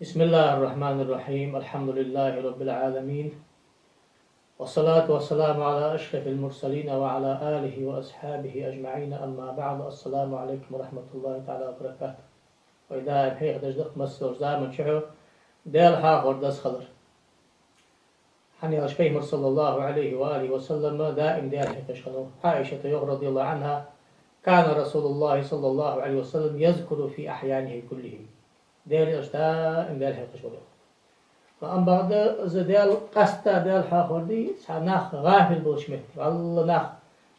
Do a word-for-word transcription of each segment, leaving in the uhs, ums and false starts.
بسم الله الرحمن الرحيم. الحمد لله رب العالمين. والصلاة والسلام على أشرف المرسلين وعلى آله وأصحابه أجمعين. أما بعد. السلام عليكم ورحمة الله تعالى وبركاته. Вай даим хьехадеш да-кх массайолча заман чухь Даьла хьоахавар деза хилар. ХӀана аьлча Пайхамара, صلى الله عليه وآله وسلم, даим Даьла хьоахавеш хиннав. Ӏайшата йоах, رضي الله عنها: كان رسول الله صلى الله عليه وسلم يذكر في أحيانه كلهم. Даьла Элча даим Даьла хьоахавеш вар. Ва амма бакъда, из Даьла, къаьстта Даьла хьоахавар дий, цхьа нах гӀафил болча метте, валлахӀи, нах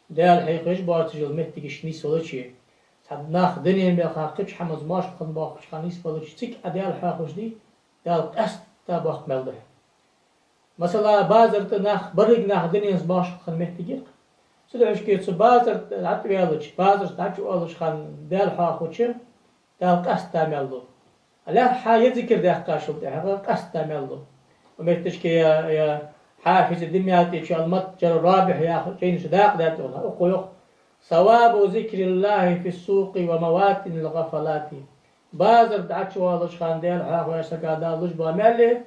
Даьла хьоахавеш боацаш йола меттигашка нийсвелча, цхьа нах дунен мел хьакхача хӀаманца моаршал хинна боахкача хана нийсбелча, цига Ӏа Даьла хьоахавеш дий, Дала къаьстта боккха маьл лу хьа. Масала, базар тӀа нах, берригаш нах дуненца моаршал хинна меттиг я-кх. Цудухьа шке цу базар тӀа дӀатӀаваьлча, базар тӀа дӀачуоалача хана Даьла хьоахавича, Дала къаьстта маьл лу. ЛаьрххӀа е зикар даьккхачул тӀехьагӀа къаьстта маьл лу. Укх метташка я, я Хьафиз ДимятӀечо «Ал-Матжар ар-Рабихь» яха жайна чу дакъа даьд йоах, укхо йоах: ثواب ذكر الله في السوق ومواطن الغفلات. Базар тӀа дӀачуоалача хана Даьла хьоахавеш сага Дала луш бола маьл я,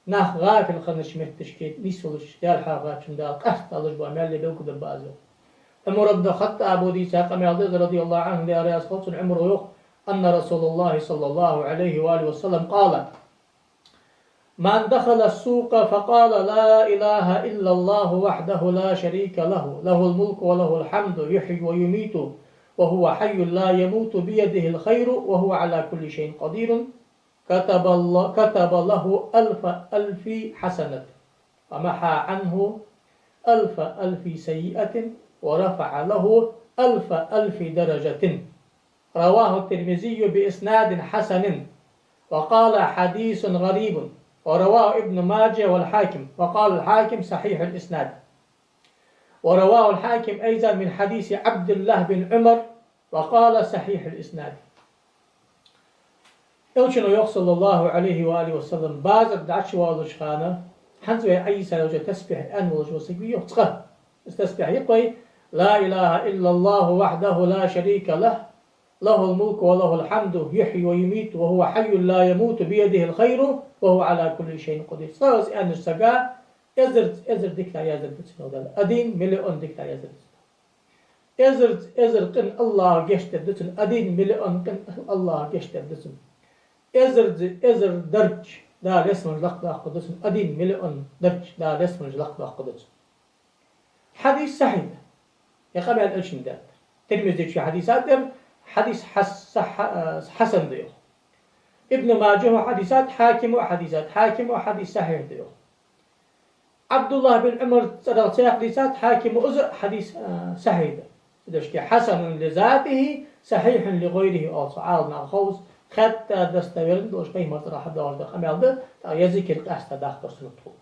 нах гӀафил хиннача метташка нийсвелча, Даьла хьоахаваьчоа Дала къаьстта луш бола маьл я, белгалдергба аз йоах. Ӏумар ибн ХаттӀаба дийца къамаьл да из, رضي الله عنه, Даьла раьза хилва цунна, Ӏумара йоах: أن رسول الله صلى الله عليه وآله وسلم قال: من دخل السوق فقال: لا إله إلا الله وحده لا شريك له، له الملك وله الحمد، يحيي ويميت، وهو حي لا يموت، بيده الخير، وهو على كل شيء قدير، كتب الله، كتب له ألف ألف حسنة، ومحى عنه ألف ألف سيئة، ورفع له ألف ألف درجة. رواه الترمذي بإسناد حسن، وقال: حديث غريب. ورواه ابن ماجه والحاكم، وقال الحاكم: صحيح الإسناد. ورواه الحاكم أيضا من حديث عبد الله بن عمر، وقال: صحيح الإسناد. Элчано йоах, صلى الله عليه وآله وسلم, базар тӀа дӀачувоалача хана, хӀанз вай Ӏайса йолча тасбихь аьнна волаш вола саг вий йоах цкъа. Из тасбихь я-кх вай: لا إله إلا الله وحده لا شريك له، له الملك وله الحمد، يحيي ويميت، وهو حي لا يموت، بيده الخير، وهو على كل شيء قدير. Цкъа из аьннача сага эзарза эзар дика дӀаяздаргда цунна Дала. Один миллион дика дӀаяздаргда цунна. Эзарза эзар къин АллахӀа гешт дергда цунна. Один миллион къин АллахӀа гешт дергда цунна. Эзарза эзар дарж Дала ялсмален чу лакхдоаккхаргда цунна. Один миллион дарж Дала ялсмален чу лакхдоаккхаргда цунна. Хьадис сахьихь да. Ер къамаьл Элчано даьд. Тирмизечо хьадис даьд, хьадис хьас-, сахь-, а, хьасан да йоах. Ибн Маджахьо хьадис даьд, Хьакимо хьадис даьд, Хьакимо хьадис сахьихь да йоах. Ӏабдуллахь бин Ӏумар цӀерагӀа цхьаькха дийцад Хьакимо, из а хьадис, а, сахьихь да. Цудухьа хьасанун ли затихӀи, сахьихьун ли гӀайрихӀи оал цу Ӏаламнаха ховш, хетта достоверно долаш Пайхамара цӀерагӀа хьадоагӀаш да къамаьл да, тӀаккха ер зикар къаьстта даккхар суннат хул.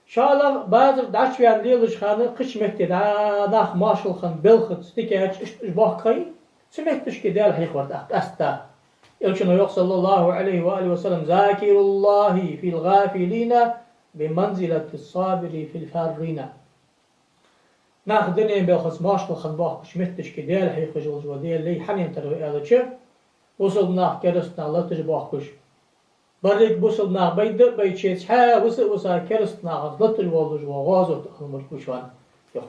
ШоллагӀа, базар тӀа дӀачувена лелача хана кхыча метте дӀа нах моаршал хинна белхаца дикача иштта уж бохкахьий, цу метташка Даьла хьехавар тӀаккха къаьстта. Элчано йоах, صلى الله عليه وآله وسلم: ذاكر الله في الغافلين بمنزلة الصابر في الفارين. Нах дунен белхаца моаршал хинна бохкача метташка Даьла хьехавеш волаш вола Даьла лай хьанна тара ва аьлча, бусалба нах кераста нах латаш боахкаш. Берригаш бусалба нах байда а байча, цхьа виса а виса кераста нахаца латаш волаш вола гӀазот хинна мург гуш ван, йоах.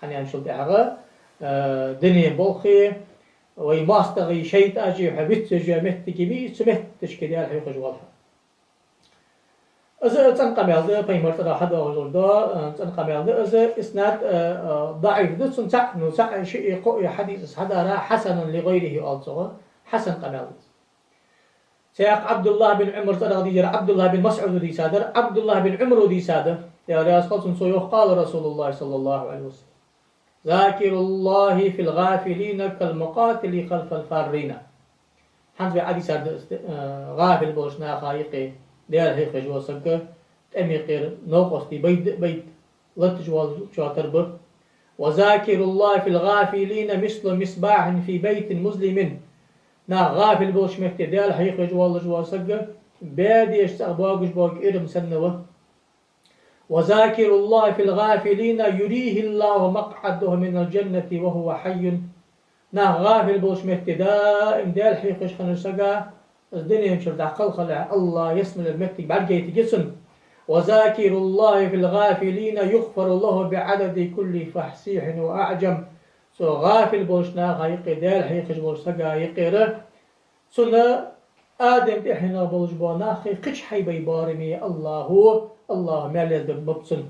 ХӀана аьлча цул тӀехьагӀа, э, дунен болхи, вай моастагӀий, шайтӀаши хьо вицвеш йола меттиг я вий, цу метташка Даьла хьехавеш вола хьо. Из а цӀена къамаьл да, Пайхамара цӀерагӀа хьадоагӀаш дола, э, цӀена къамаьл да, из иснад, э, э, даӀиф да, цун цхьаъ, ну, цхьаъ, шиъ, кхоъ хьадис хьадара, хьасанун ли гӀайрихӀи оал цох, хьасан къамаьл да. Цхьаькха Ӏабдуллахь бин Ӏумара цӀерагӀа дийцар, Ӏабдуллахь бин МасӀуда дийцад, Ӏабдуллахь бин Ӏумара дийцад, Даьла раьза хилва цунна, цо йоах: قال رسول الله صلى الله عليه وسلم: ذاكر الله في الغافلين كالمقاتل خلف الفارين. ХӀанз вай Ӏадийцар да из, э, гӀафил болча наха юкъе Даьла хьехавеш вола саг тӀема юкъера новкъостий байда а байда, латташ волчоа тара ба. وذاكر الله في الغافلين مثل مصباح في بيت مظلم. Нах гӀафил болча метте Даьла хьехавеш волаш вола саг баьдеш цӀагӀа боагаш бола кӀерам санна ва. وذاكر الله في الغافلين يريه الله مقعده من الجنة وهو حي. Нах гӀафил болча метте даим Даьла хьехавеш хиннача сага из дунен чура дӀакхалхалехь, АллахӀ ялсмалера моттиг бӀаргагойтаргья цунна. وذاكر الله في الغافلين يغفر له بعدد كل فصيح وأعجم. Цу гӀафил болча наха юкъе, Даьла хьехаш болча сага юкъера, цунна Адам тӀехьенах болаш бола нах, кхыча хьайбай боараме АллахӀо, АллахӀо маьл еза бергба цунна.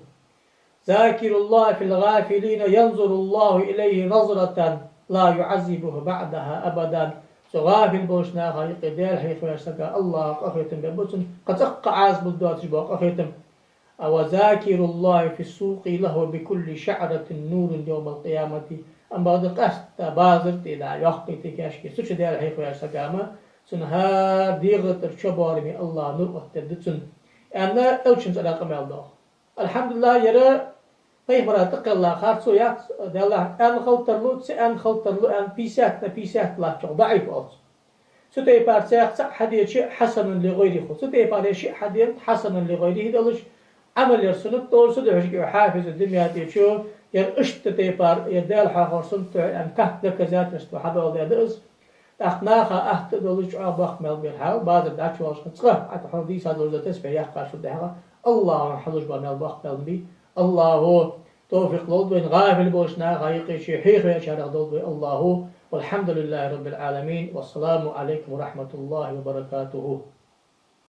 ذاكر الله في الغافلين ينظر الله إليه نظرة لا يعذبه بعدها أبدا. Цу гӀафил болча наха юкъе Даьла хьехаваьча сага АллахӀо къахетам бергба цунна, кхы цӀаккха Ӏазап лургдоацаш бола къахетам. وذاكر الله في السوق له بكل شعرة نور يوم القيامة. Амма бакъда къаьстта базар тӀа дӀа йоккхийта каьшка, цу чу Даьла хьехаваьча сага ма, цунна хӀара дегӀа тӀара чо боараме АллахӀо нур оттадергда цунна, аьнна, Элчан цӀерагӀа къамаьл доагӀа. АлхьамдулиллахӀ, ер пайхамара тӀакхелла харцо яц, Даьллахь, аьнна хила тарлу, ца аьнна хила тарлу аьнна, пятьдесят на пятьдесят латтачох даӀиф оал цох. Цу тайпара цхьа хьадеча, хьасанун ли гӀайрихӀи хул. Цу тайпара шиъ хьадена, хьасанун ли гӀайрихӀи долаш, Ӏамал яр суннат долаш, цудухьа шийга Хьафиз ад-Димятичо, ер иштта тайпара, ер Даьла хьехар суннат да аьнна, как доказательство хьадоаладаьд из. ТӀаккха наха атта а долаш, чӀоагӀа боккха маьл бар хьа, базар дӀачувоалаш хана цкъа, хьа хьона дийца долаш дола тасбихь яьккхачул тӀехьагӀа, АллахӀо хьалуш бола маьл боккха маьл ба. АллахӀо тавфикъ лолда вайна, гӀафил болча наха юкъе Ше хьехаваьчарех долда вай АллахӀо. والحمد لله رب العالمين. والسلام عليكم ورحمة الله وبركاته.